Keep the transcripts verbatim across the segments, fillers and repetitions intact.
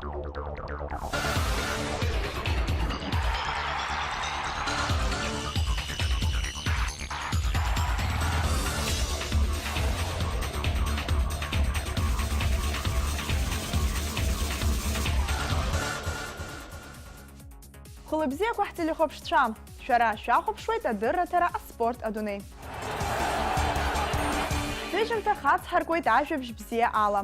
Хәылбзиақәа ҳтелехәаԥшцәа, шәара шәахәаԥшуеит адырраҭара аспорт адунеи. Ҳцәажәарҭа хацҳаркуеит ажәабжь бзиа ала.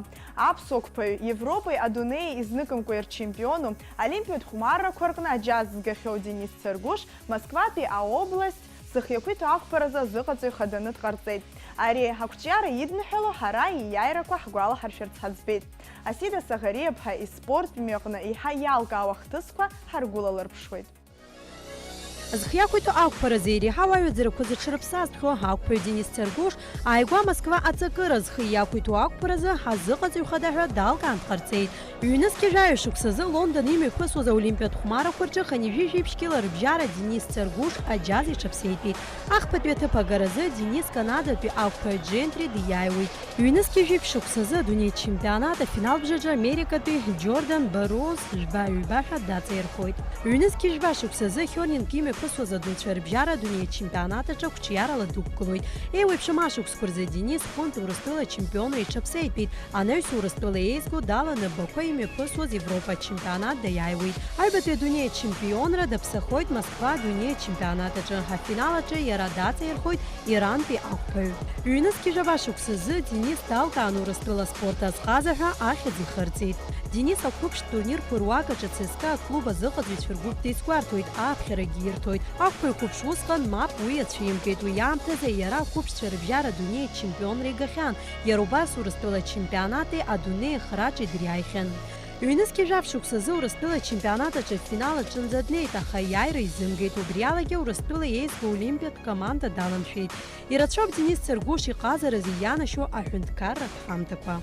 Аԥсуа қәԥаҩ, Европеи адунеии изныкымкәа ирчемпиону, олимпиатә хәмаррақәа рҟны аџьаз згахьоу Денис Царгәыш Москватәи аобласт зхы иақәиҭу ақәԥаразы азыҟаҵаҩ хаданы дҟарҵеит. Ари ақәҿиара идныҳәало ҳара ииааирақәа ҳгәалаҳаршәарц ҳаӡбеит. Асида Саӷариаԥҳа испорттә мҩаҟны еиҳа иалкаау ахҭысқәа ҳаргәылалырԥшуеит. Зхы иақәиҭу ақәԥаразы иреиҳау аҩаӡарақәа зыҽрыԥсазтәхьоу ақәԥаҩ Денис Царгәыш ааигәа Москва аҵакыра зхы иақәиҭу ақәԥаразы ҳазыҟаҵаҩ хада ҳәа далкаан дҟарҵеит. Ҩнызқьи жәаҩа шықәсазы Лондон имҩаԥысуаз аолимпиатә хәмарақәа рҿы хынҩажәи жәиԥшь кьыла рыбжьара Денис Царгәыш аџьаз иҽаԥсеитәит. Ахԥатәи аҭыԥ агаразы Денис Канадатәи ақәԥаҩ Джентри диааиуеит. Ҩнызқьи жәиԥшь шықәсазы адунеи ачемпионат афинал бжаҿы Америкатәи Џьордан Барроуз жәба-ҩба ҳәа даҵаирхәоит. Ҩнызқьи жәба шықәсазы Хёрнинг имҩаԥысуаз адуцәа рыбжьара адунеи ачемпионат аҿы ақәҿиарала дықәгылоит. Еиуеиԥшым ашықәсқәа рзы Денис хәынтә Урыстәыла ачемпионра иҽаԥсеитәит, анаҩс Урыстәыла еизго даланы Баку имҩаԥысуаз Европа ачемпионат даиааиуеит. Аҩбатәи адунеи ачемпионра даԥсахоит Москва адунеи ачемпионат аҿы. Афинал аҿы иара даҵаирхәоит Ирантәи ақәԥаҩ. Ҩнызқьи жәаба шықәсазы Денис далкаан Урыстәыла аспорт азҟаза ҳәа ахьӡ ихырҵеит. Денис ақәыԥш турнирқәа руак аҿы ЦСКА аклуб азыҟаҵаҩцәа ргәыԥ дизгәарҭоит, ааԥхьарагьы ирҭоит. Ақәԥаҩ қәыԥш усҟан мап уи ацәимгеит, уи аамҭазы иара ақәыԥшцәа рыбжьара адунеи ачемпионра игахьан, иара убас Урыстәыла ачемпионати адунеи ахраҿи дыриааихьан. Ҩнызқьи жәаф шықәсазы Урыстәыла ачемпионат аҿы афинал аҿынӡа днеит, аха аиааира изымгеит, убри алагьы Урыстәыла еизга олимпиатә команда даламшәеит. Ирацәоуп Денис Царгәыш иҟазаразы ианашьоу аҳәынҭқарратә ҳамҭақәа.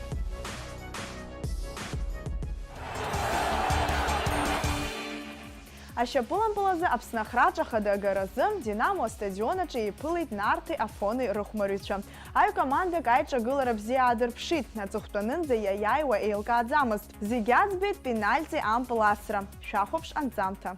Ашьапылампыл азы Аԥсны ахраҿа хада агаразы Динамо астадион аҿы еиԥылеит Нарҭи Афони рыхәмарҩцәа. Аҩ командак аиҿагылара бзиа аадырԥшит, аҵыхәтәанынӡа иаиааиуа еилкааӡамызт. Зегь аӡбеит пенальти ампыл асра. Шәахәаԥш анҵамҭа.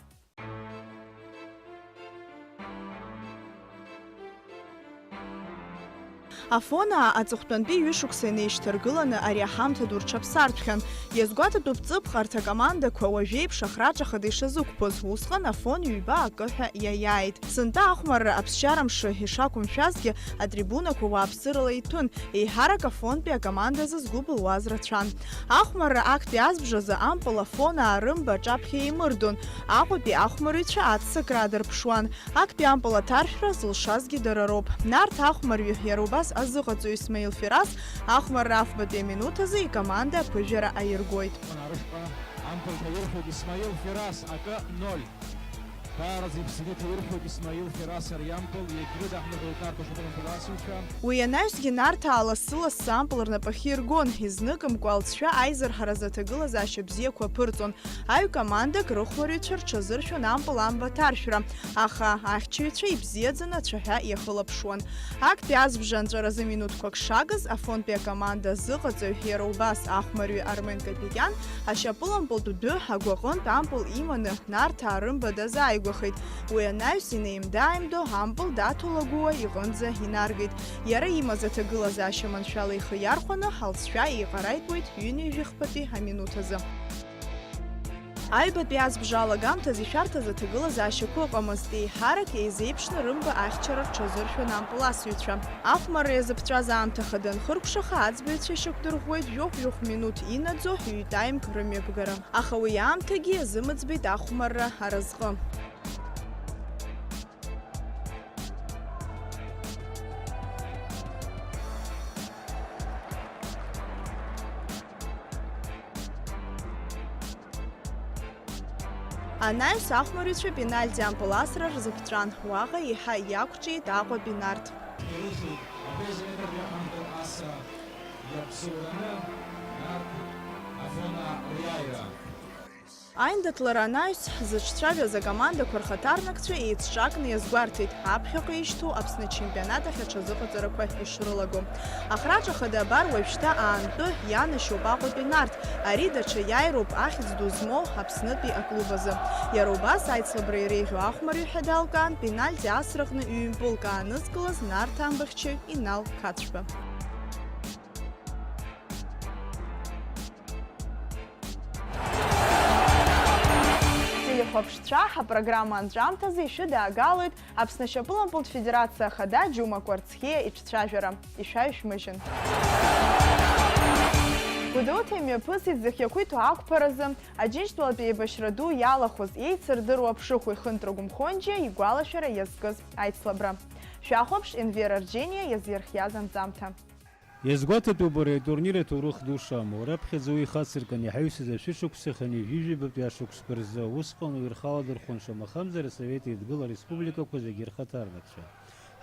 Афонаа аҵыхәтәантәи ҩышықәса инеишьҭаргыланы ари аҳамҭа ду рҽаԥсартәхьан. Иазгәаҭатәуп ҵыԥхарҭа командақәа уажәеиԥш ахраҿа хада ишазықәԥоз, усҟан Афон ҩба акы ҳәа иаиааит. Сынтәа ахәмарра аԥсшьарамш ишақәымшәазгьы, атрибунақәа уааԥсырала иҭәын, еиҳарак Афонтәи акомандазы згәы былуаз рацәан. Ахәмарра актәи азбжазы ампыл Афонаа рымба аҿаԥхьа еимырдон, Аҟәатәи ахәмарыҩцәа аццакра аадырԥшуан. Актәи ампыл аҭаршәра зылшазгьы дара роуп. Нарҭ ахәмарҩы иара убас азыҟаҵаҩ Исмаил Ферас ахәмарра афбатәи аминуҭ азы икоманда аԥыжәара аиргоит. Арышҟа ампыл ҭаиршәуеит Исмаил Ферас, акы ноль. Даараӡа иԥсны иҭаиршәуеит Исмаил Ферас ари ампыл, иагьрыдаҳныҳәоит Нарҭ ашәҟәы ампыласыҩцәа. Уи анаҩсгьы Нарҭаа лассы-лассы ампыл рнапахьы иргон, изныкымкәа алҵшәа аизырҳаразы аҭагылазаашьа бзиақәа аԥырҵон. Аҩ командак рыхәмарҩцәа рҽазыршәон ампыл амба аҭаршәра, аха ахьчаҩцәа ибзиаӡаны ацәаҳәа иахылаԥшуан. Актәи азбжа анҵәаразы минуҭқәак шагыз, Афонтәи акоманда азыҟаҵаҩ, иара убас ахәмарҩы Армен Капикиан ашьапылампылтә дәы агәаҟынтә ампыл иманы, Нарҭаа рымба дазааигәахеит. Уи анаҩс инеимда-ааимдо ампыл Даҭо Лагәыуа иҟынӡа инаргеит. Иара имаз аҭагылазаашьа маншәала ихы иархәаны, алҵшәа еиҟараитәуеит ҩынҩажәи хԥатәи аминуҭ азы. Аҩбатәи азбжа алагамҭазы ишәарҭаз аҭагылазаашьақәа ыҟамызт, еиҳарак еизеиԥшны рымба ахьчара рҽазыршәон ампыласыҩцәа. Ахәмарра иазыԥҵәаз аамҭа хада анхыркәшаха, аӡбаҩцәа ишьақәдырӷәӷәеит жәохә-жәохә минуҭ инаӡо ҩ-таймк рымҩаԥгара. Аха уи аамҭагьы иазымыӡбеит ахәмарра аразҟы. Анаҩс ахәмарҩцәа пенальти ампыл асра рзыԥҵәан, уаҟа еиҳа иақәҿиеит Аҟәатәи Нарҭ. Ирыцуп абаза метр иахамҭоу асра иабзоураны Нарҭ Афонаа риааира. Аиндаҭлара анаҩс, зыҽцәажәаз акомандақәа рхаҭарнакцәа еицҿакны иазгәарҭеит аԥхьаҟа ишьҭоу Аԥсны ачемпионат ахь аҽазыҟаҵарақәа ишрылаго. Ахраҿ ахада абар уажәшьҭа аантәы ианашьоуп Аҟәатәи Нарҭ, ари даҽа иааироуп ахьӡ ду змоу Аԥснытәи аклуб азы. Иара убас аицлабра иреиӷьу ахәмарҩы ҳәа далкаан, пенальти асраҟны ҩ-мпылк аанызкылаз Нарҭаа амбахьчаҩ Инал Қацәба. Телехәаԥшцәа, ҳапрограмма анҵәамҭазы ишәыдаагалоит Аԥсны ашьапылампылтә федерациа ахада Џьума Кәарцхиа иҿцәажәара. Ишәаҩшәмыжьын. Гәдоуҭа имҩаԥысит зхы иақәиҭу ақәԥаразы Аџьынџьтәылатәи еибашьра ду иалахәыз, еицырдыруа аԥшыхәҩы Хынтра Гәымхонџьиа игәалашәара иазкыз аицлабра. Шәахәаԥш, Енвер Арџьениа иазирхиаз анҵамҭа. Иазгәаҭатәуп уара атурнир аҭоурых ду шамоу. Раԥхьаӡа уи ихацыркын иҳаҩсыз ашәышықәса хынҩажәижәабатәи ашықәсқәа рзы. Усҟан уи рхы аладырхәон, шамахамзар, Асовет Еидгыла ареспубликақәа зегьы рхаҭарнакцәа.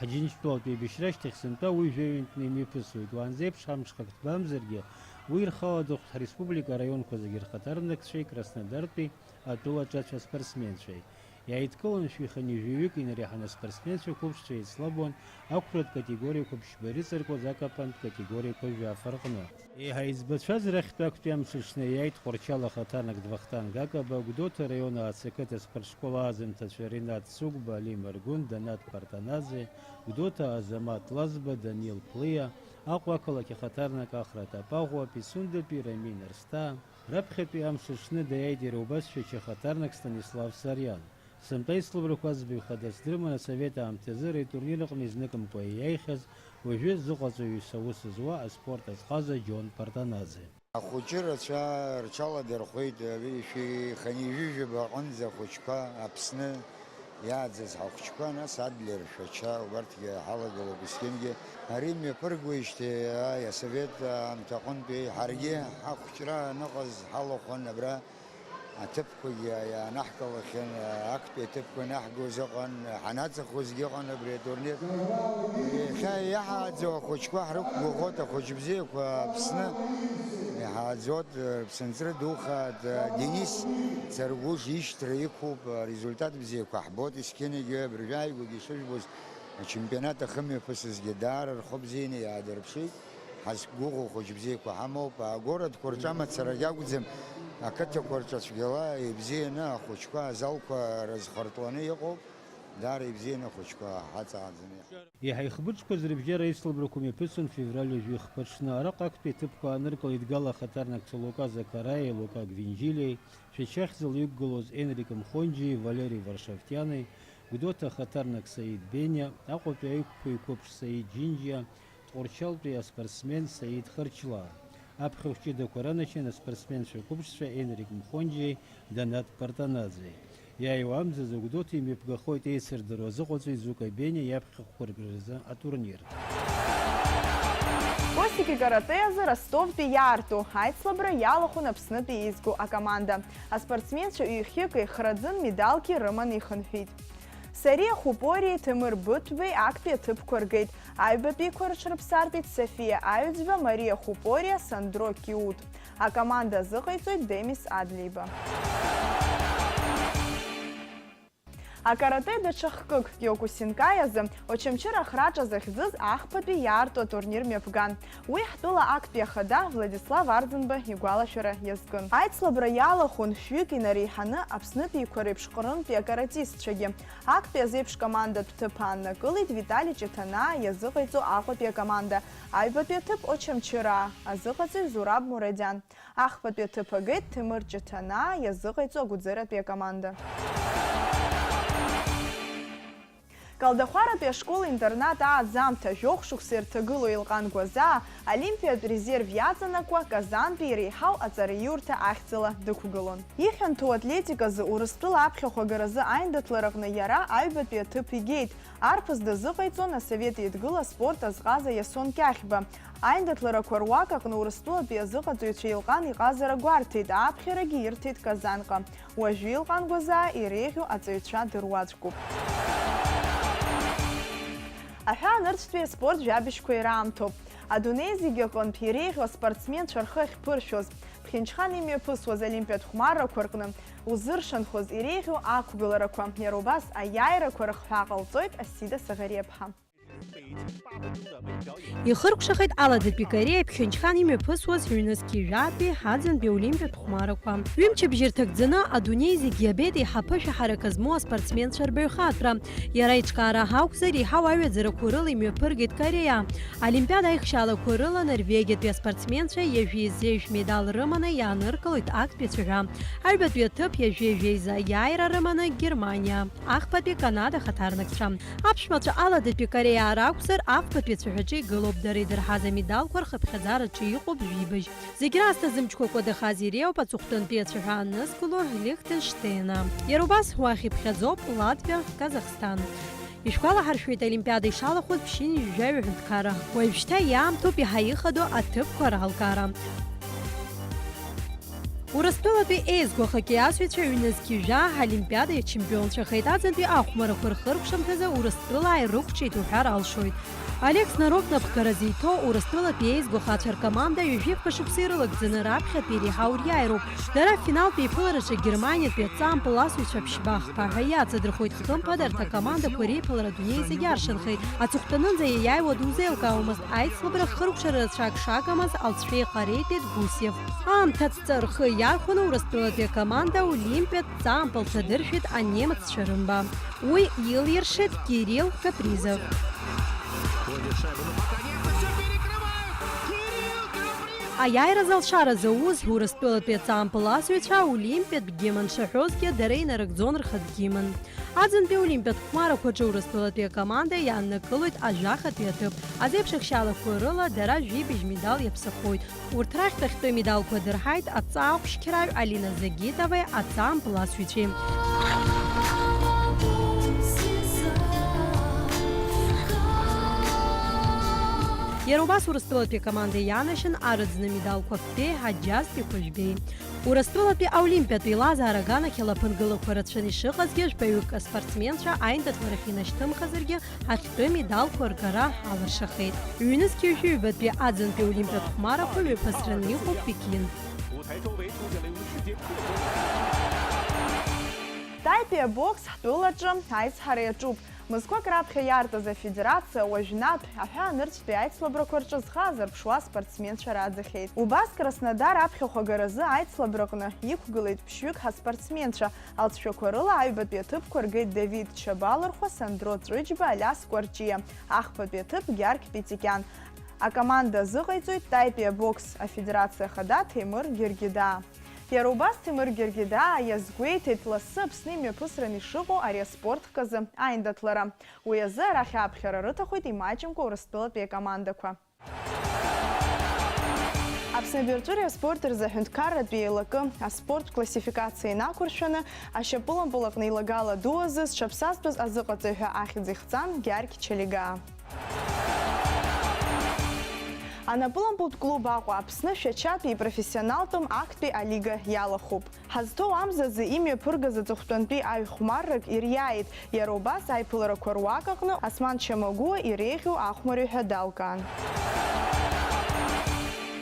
Ҳаџьынџьтәылатәи еибашьра ашьҭахь сынтәа уи жәаҩантәны имҩаԥысуеит. Уаанӡа еиԥш амҽхак ҭбамзаргьы, уи рхы аладырхәт ҳреспублика араионқәа зегьы рхаҭарнакцәеи Краснодартәи атәыла ҿацә аспортсменцәеи. Иааидкылан шәи хынҩажәаҩык инареиҳаны аспортсменцәа қәыԥшцәа еицлабуан ақәратә категориақәа ԥшьба ирыҵаркуаз акапантә категориақәа жәаф рҟны. Еиҳа избацәаз рахьтә актәи амш аҽны иааит Тҟәарчал ахаҭарнак Вахтанг Акаба, Гәдоуҭа араион Аацақыҭа аспортшкол аазымҭацәа Ринат Цыгәба, Али Маргәын, Данат Партанаӡе, Гәдоуҭа Азамат Лазба, Данил Плиа, Аҟәа ақалақь ахаҭарнак Ахра Тапаӷәа, Пицундатәи Рамин Арсҭаа, раԥхьатәи амш аҽны даиааит иара убас Шәача ахаҭарнак Станислав Сариан. Сынтәа ицлабрақәа аӡбаҩ хадас дрыман асовет аамҭазы ари атурнир аҟны изныкымкәа ииааихьаз, уажәы зыҟаҵаҩыс аус зуа аспорт азҟаза Џьон Партанаӡе. Ахәыҷы рацәа рҽаладырхәеит, шәи хынҩажәижәаба аҟынӡа ахәыҷқәа, Аԥсны иааӡаз ҳахәыҷқәа, нас Адлер, Шәача, убарҭгьы ҳалагылоуп есқьынгьы. Ари мҩаԥыргоижьҭеи, ааи, асовет аамҭа аҟынтәи ҳаргьы ҳахәыҷра аныҟаз ҳалахәын абра. Аҭыԥқәагьы иаанаҳкылахьан, актәи аҭыԥқәа наҳгоз ыҟан, ҳанаҵахозгьы ыҟан абри атурнир. Иахьа иаҳааӡоу ахәыҷқәа ҳрықәгәыӷуеит, ахәыҷ бзиақәа Аԥсны иҳааӡоит, рыԥсынҵры духааит, Денис Царгәыш ишьҭра иқәуп, арезультат бзиақәа ҳбоит, есқьынагьы абыржәы ааигәагьы ишыжәбоз ачемпионат ахымҩаԥысызгьы даара рхы бзианы иаадырԥшит. Ҳазқәгәыӷуа хәыҷ бзиақәа ҳамоуп, агородқәа рҿы амацарагь акәӡам, ақыҭақәа рҿы цәгьала ибзианы ахәыҷқәа азалқәа рызхыртланы иҟоуп, даара ибзианы ахәыҷқәа ҳаҵааӡаны иҟоуп. Иаҳа ихбыџқәаз рыбжьара аицлабрақәа мҩаԥысын февраль ҩажәи хԥа аҽны. Араҟа актәи аҭыԥқәа ааныркылеит Гала ахаҭарнак Лука Закараиеи Лука Гвинџьилиеи, Шәачахь зылҩықәгылоз Енрик Мхонџьиеи Валери Варшавтиани, Гәдоуҭа ахаҭарнак Саид Бениа, Аҟәатәи аиқәԥаҩ қәыԥш Саид Џьынџьиа, Тҟәарчалтәи аспортсмен Саид Хырчлаа. Аԥхьахә ҷыдақәа раначин аспортсменцәа қәыԥшцәа Енрик Мхонџьиеи Данат Партанаӡеи. Иааиуа амзазы Гәдоуҭа имҩаԥгахоит еицырдыруа азыҟаҵаҩ Зука Бениа иаԥхьахәқәа ркразы атурнир. Косики каратэ азы Ростовтәи иаарту аицлабра иалахәын Аԥснытәи еизгоу акоманда. Аспортсменцәа ҩ-хьыки храӡын медалқәеи рыманы ихынҳәит. Сариа Хәыпориеи Ҭемыр Быҭәбеи актәи аҭыԥқәа ргеит. Аҩбатәиқәа рыҽрыԥсартәит Софиа Аҩӡба, Мариа Хәыпориа, Сандро Киут. Акоманда азыҟаиҵоит Демис Адлеиба. Акарате даҽа хкык, Киокусинкаи азы Очамчыра ахраҿа захьӡыз ахԥатәи иаарту атурнир мҩаԥган. Уи ҳтәыла актәи ахада Владислав Арӡынба игәалашәара иазкын. Аицлабра иалахәын шәҩык инареиҳаны Аԥснытәиқәа реиԥш Ҟрымтәи акаратистцәагьы. Актәи азеиԥш командатә ҭыԥ ааннакылеит Витали Ҷыҭанаа иазыҟаиҵо Аҟәатәи акоманда, аҩбатәи аҭыԥ Очамчыраа, азыҟаҵаҩ Зураб Мурадиан. Ахԥатәи аҭыԥ агеит Ҭемыр Ҷыҭанаа иазыҟаиҵо Агәӡератәи акоманда. Калдахәаратәи ашкол-интернат ааӡамҭа жәохә шықәса ирҭагылоу Елҟан Гәазаа олимпиатә резерв иаҵанакуа Казантәи иреиҳау аҵараиурҭа ахьӡала дықәгылон. Ихьанҭоу атлетиказы Урыстәыла аԥхьахә агаразы аиндаҭлараҟны иара аҩбатәи аҭыԥ игеит, арԥыс дазыҟаиҵон Асовет Еидгыла аспорт азҟаза Иасон Кьахьба. Аиндаҭларақәа руак аҟны Урыстәылатәи азыҟаҵаҩцәа Елҟан иҟазара гәарҭеит, ааԥхьарагьы ирҭеит Казанҟа. Уажәы Елҟан Гәазаа иреиӷьу аҵаҩцәа дыруаӡәкуп. Аҳәаа нырцәтәи аспорт жәабжьқәа ираамҭоуп. Адунеи зегьы аҟынтә иреиӷьу аспортсменцәа рхы ахьԥыршәоз, Ҭынчхан имҩаԥысуаз олимпиатә хәмаррақәа рҟны узыршанхоз иреиӷьу ақәгыларақәа, иара убас аиааирақәа рыхҳәаа ҟалҵоит Асида Саӷариаԥҳа. Ихыркәшахеит Аладатәи Кореиа Ԥхьынџьхан имҩаԥысуаз ҩнызқь ҩажәатәи аӡынтәи олимпиатә хәмарақәа. Ҩымчыбжьа ирҭагӡаны адунеи зегь иабеит еиҳа ԥышәа ҳаракы змоу аспортсменцәа рбаҩхатәра. Иара иҿкаара акәзар, еиҳау аҩаӡарақәа рыла имҩаԥыргеит Кореиа. Олимпиада аихшьаалақәа рыла Норвегиатәи аспортсменцәа ҩажәи зежә медал рыманы иааныркылоит актәи ацәаҳәа. Аҩбатәи аҭыԥ ҩажәи жәеиза аиааира рыманы Германиа, ахԥатәи Канада ахаҭарнакцәа. Аԥшәмацәа Аладатәи Кореиаа ракәзар, афбатәи ацәаҳәаҿы игылоуп, дара идырҳаз амедалқәа рхыԥхьаӡараҿы иҟоуп жәибжь. Зегь раасҭа зымчқәа кәадахаз иреиуоуп аҵыхәтәантәи ацәаҳәа анызкыло Лихтенштеина. Иара убас уахь иԥхьаӡоуп Латвиа, Казахстан. Ишәгәалаҳаршәоит, Олимпиада ишалахәыз ԥшьынҩажәаҩ аҳәынҭқарра. Уажәшьҭа иаамҭоуп иаҳа ихадоу аҭыԥқәа ралкаара. Урыстәылатәи еизго ахоккеи асҩцәа ҩнызқь ҩажәа Олимпиада иачемпионцәахеит. Аӡынтәи ахәмарақәа рхыркәшамҭазы Урыстәылаа ирықәҿиеит уҳәар алшоит. Олег Снарок напхгара зиҭо Урыстәылатәи еизго ахацәа ркоманда ҩажәи фба шықәса ирылагӡаны раԥхьатәи иреиҳау риааироуп. Дара афиналтә еиԥылараҿы Германиатәи аҵаампыл асыҩцәа ԥшьба ахԥа ҳәа иаҵадырхәоит. Хымԥада, арҭ акомандақәа реиԥылара адунеи зегь аршанхеит. Аҵыхәтәанынӡа иаиааиуа дузеилкаауамызт. Аицлабра хыркәшара рацәак шагамыз алҵшәа еиҟареитәит Гусев. Аамҭа ҵәца рхы иархәаны Урыстәылатәи акоманда олимпиатә ҵаампыл ҭадыршәит анемеццәа рымба. Уи илиршеит Кирилл Капризов. Аиааира залшара зауз Урыстәылатәи аҵаампыл асыҩцәа олимпиатә гимн шаҳәозгьы дара инарыгӡон рхатә гимн. Аӡынтәи олимпиатә хәмарақәа рҿы Урыстәылатәи акоманда иааннакылоит ажәахатәи аҭыԥ. Азеиԥш ахьшьаалақәа рыла дара жәибжь медал иаԥсахоит. Урҭ рахьтә ахьтәы медалқәа дырҳаит аҵааҟәшьқьраҩ Алина Загитовеи аҵаампыл асыҩцәеи. Иара убас Урыстәылатәи акоманда ианашьан арыӡны медалқәа фбеи Ҳаџьазтәи Қәажәбеи. Урыстәылатәи аолимпиатә еилазаара аганахьала аԥынгылақәа рацәаны ишыҟазгьы, жәпаҩык аспортсменцәа аиндаҭларахь инашьҭымхазаргьы, ахьтәы медалқәа ргара алыршахеит. Ҩнызқь ҩажәи ҩбатәи аӡынтәи аолимпиатә хәмарақәа мҩаԥысраны иҟоуп Пекин. Таипи абокс ҳтәылаҿы аизҳара иаҿуп. Мызқәак раԥхьа иаартыз афедерациа уажәнатә аҳәаанырцәтәи аицлабрақәа рҿы зхы азырԥшуа спортсменцәа раӡахьеит. Убас Краснодар аԥхьахә агаразы аицлабраҟны иқәгылеит ԥшьҩык ҳаспортсменцәа, алҵшәақәа рыла аҩбатәи аҭыԥқәа ргеит Давид Чабалырхәа, Сандро Ҵәыџьба, Алиас Кәарҷиа, ахԥатәи аҭыԥ Гьаргь Петикиан. Акоманда азыҟаиҵоит Таипи абокс афедерациа ахада Ҭемыр Гергидаа. Иара убас Ҭемыр Гергидаа иазгәеиҭеит лассы Аԥсны имҩаԥысран ишыҟоу ари аспорт хкы азы аиндаҭлара. Уи азы арахь аԥхьара рыҭахоит имаҷымкәа Урыстәылатәи акомандақәа. Аԥсны абаҩрҵәыреи аспорти рзы аҳәынҭқарратә еилакы аспорттә классификациа инақәыршәаны, ашьапылампыл аҟны илагала ду азы зҽаԥсазтәыз азыҟаҵаҩ ҳәа ахьӡ ихҵан Гьаргь Чалигаа. Анапылампылтә клуб Аҟәа Аԥсны шәачатәи ипрофессионалтәым актәи алига иалахәуп. Ҳазҭоу амзазы имҩаԥыргаз аҵыхәтәантәи аҩ хәмаррак ириааит, иара убас аиԥыларақәа руак аҟны Осман Чамагәуа иреиӷьу ахәмарҩы ҳәа далкаан.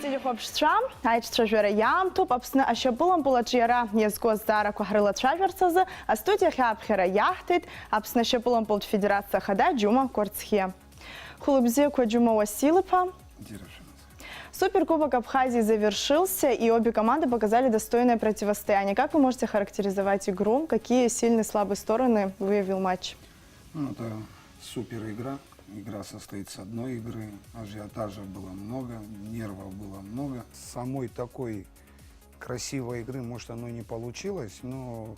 Телехәаԥшцәа, аиҿцәажәара иаамҭоуп. Аԥсны ашьапылампыл аҿиара иазку азҵаарақәа ҳрылацәажәарц азы астудиахь ааԥхьара иаҳҭеит Аԥсны ашьапылампылтә федерациа ахада Џьума Кәарцхиа. Хәылбзиақәа, Џьума Уасил-иԥа. Суперкубок Абхазии завершился, и обе команды показали достойное противостояние. Как вы можете характеризовать игру? Какие сильные и слабые стороны выявил матч? Ну, это супер игра. Игра состоит с одной игры. Ажиотажа было много, нервов было много. Самой такой красивой игры, может, оно и не получилось, но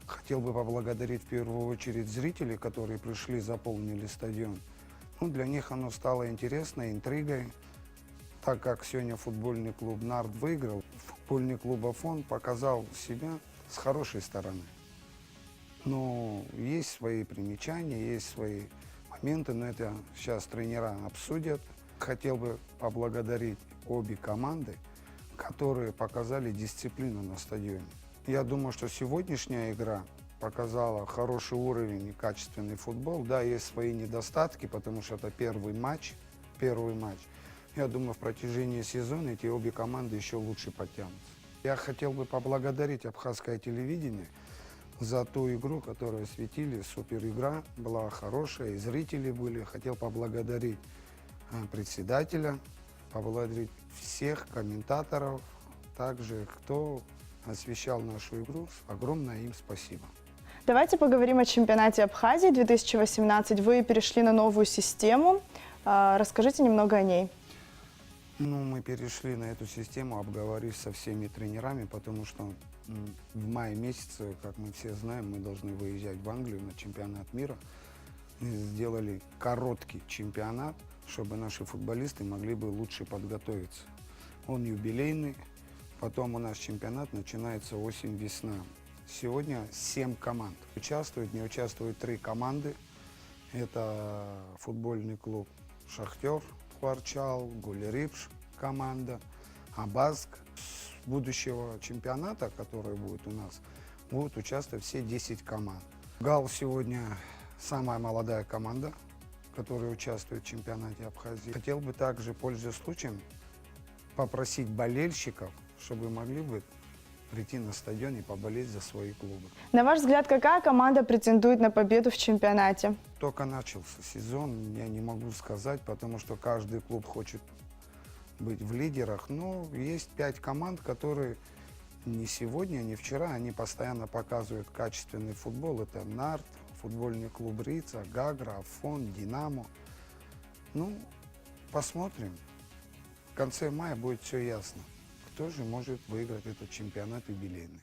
хотел бы поблагодарить в первую очередь зрителей, которые пришли, заполнили стадион. Ну, для них оно стало интересной интригой, так как сегодня футбольный клуб «Нарт» выиграл. Футбольный клуб «Афон» показал себя с хорошей стороны. Но есть свои примечания, есть свои моменты, но это сейчас тренера обсудят. Хотел бы поблагодарить обе команды, которые показали дисциплину на стадионе. Я думаю, что сегодняшняя игра показала хороший уровень и качественный футбол. Да, есть свои недостатки, потому что это первый матч, первый матч. Я думаю, в протяжении сезона эти обе команды ещё лучше подтянутся. Я хотел бы поблагодарить Абхазское телевидение за ту игру, которую осветили. Супер игра была хорошая, и зрители были. Хотел поблагодарить э, председателя, поблагодарить всех комментаторов, также кто освещал нашу игру. Огромное им спасибо. Давайте поговорим о чемпионате Абхазии две тысячи восемнадцать. Вы перешли на новую систему. А, расскажите немного о ней. Ну, мы перешли на эту систему, обговорив со всеми тренерами, потому что м, в мае месяце, как мы все знаем, мы должны выезжать в Англию на чемпионат мира. И сделали короткий чемпионат, чтобы наши футболисты могли бы лучше подготовиться. Он юбилейный, потом у нас чемпионат начинается осень-весна. Сегодня семь команд участвуют, не участвуют три команды. Это футбольный клуб «Шахтёр» Хуарчал, «Гулерипш» команда, «Абазг». С будущего чемпионата, который будет у нас, будут участвовать все десять команд. «Гал» сегодня самая молодая команда, которая участвует в чемпионате Абхазии. Хотел бы также, пользуясь случаем, попросить болельщиков, чтобы могли бы прийти на стадион и поболеть за свои клубы. На ваш взгляд, какая команда претендует на победу в чемпионате? Только начался сезон, я не могу сказать, потому что каждый клуб хочет быть в лидерах. Но есть пять команд, которые не сегодня, не вчера, они постоянно показывают качественный футбол. Это «Нарт», футбольный клуб «Рица», «Гагра», «Афон», «Динамо». Ну, посмотрим. В конце мая будет все ясно, кто же может выиграть этот чемпионат юбилейный.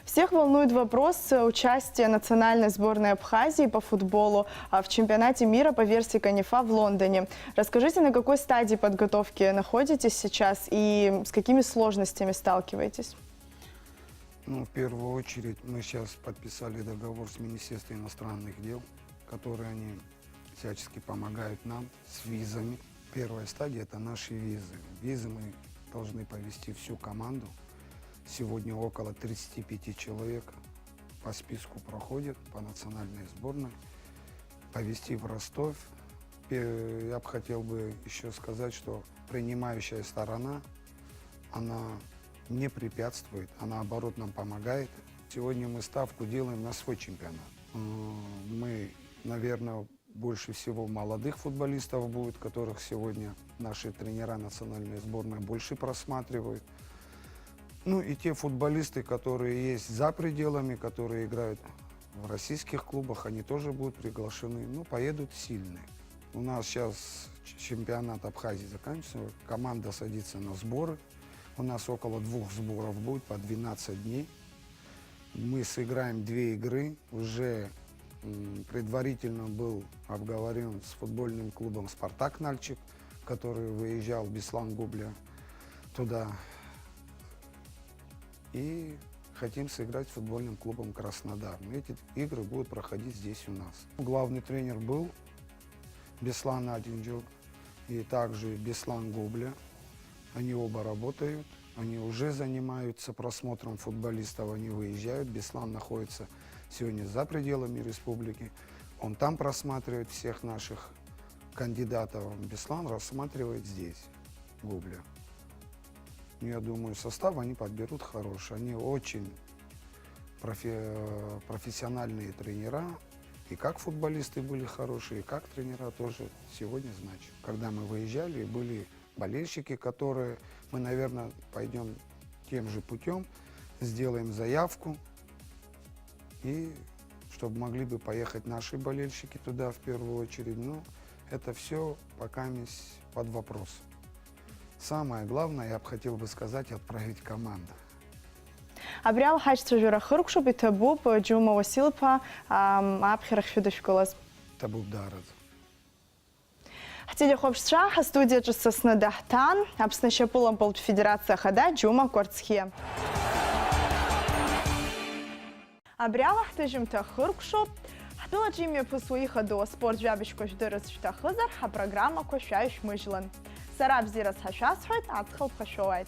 Всех волнует вопрос участия национальной сборной Абхазии по футболу а, в чемпионате мира по версии КОНИФА в Лондоне. Расскажите, на какой стадии подготовки находитесь сейчас и с какими сложностями сталкиваетесь? Ну, в первую очередь, мы сейчас подписали договор с Министерством иностранных дел, которые они всячески помогают нам с визами. Первая стадия — это наши визы. Визы мы должны повезти всю команду. Сегодня около тридцати пяти человек по списку проходят по национальной сборной. Повезти в Ростов. Пе- Я бы хотел бы еще сказать, что принимающая сторона, она не препятствует, а наоборот нам помогает. Сегодня мы ставку делаем на свой чемпионат. М, Мы, наверное, больше всего молодых футболистов будет, которых сегодня наши тренера национальной сборной больше просматривают. Ну и те футболисты, которые есть за пределами, которые играют в российских клубах, они тоже будут приглашены. Ну, поедут сильные. У нас сейчас чемпионат Абхазии заканчивается, команда садится на сборы. У нас около двух сборов будет по двенадцать дней. Мы сыграем две игры. Уже м, предварительно был обговорен с футбольным клубом «Спартак» Нальчик, который выезжал, Беслан Губля, туда. И хотим сыграть с футбольным клубом «Краснодар». Но эти игры будут проходить здесь у нас. Главный тренер был Беслан Адинджу и также Беслан Губля. Они оба работают, они уже занимаются просмотром футболистов, они выезжают. Беслан находится сегодня за пределами республики. Он там просматривает всех наших кандидатов. Беслан рассматривает здесь Губля. Ну, я думаю, состав они подберут хороший. Они очень профе- профессиональные тренера. И как футболисты были хорошие, и как тренера тоже сегодня значит. Когда мы выезжали, были болельщики, которые мы, наверное, пойдем тем же путем, сделаем заявку, и чтобы могли бы поехать наши болельщики туда в первую очередь. Но это все пока под вопросом. Самое главное, я бы хотел бы сказать, отправить команду. Абри ала ҳашьцәажәара хыркәшоуп, иҭабуп, Џьума Уасил-иԥа, ам, аԥхьарахь шәыдышәкылаз. Иҭабуп даараӡа. Ҳтелехәаԥшцәа, ҳастудиаҿы сасны даҳҭан Аԥсны ашьапылампылтә федерациа ахада Џьума Кәарцхиа. Абри ала ҳҭыжьымҭа хыркәшоуп. Ҳтәылаҿы имҩаԥысуа ихадоу аспорт жәабжьқәа жәдырырц шәҭахызар, ҳапрограммақәа шәаҩшәмыжьлан. Сара абзиара сҳәа шәасҳәоит, аҵх лԥха шәоуааит.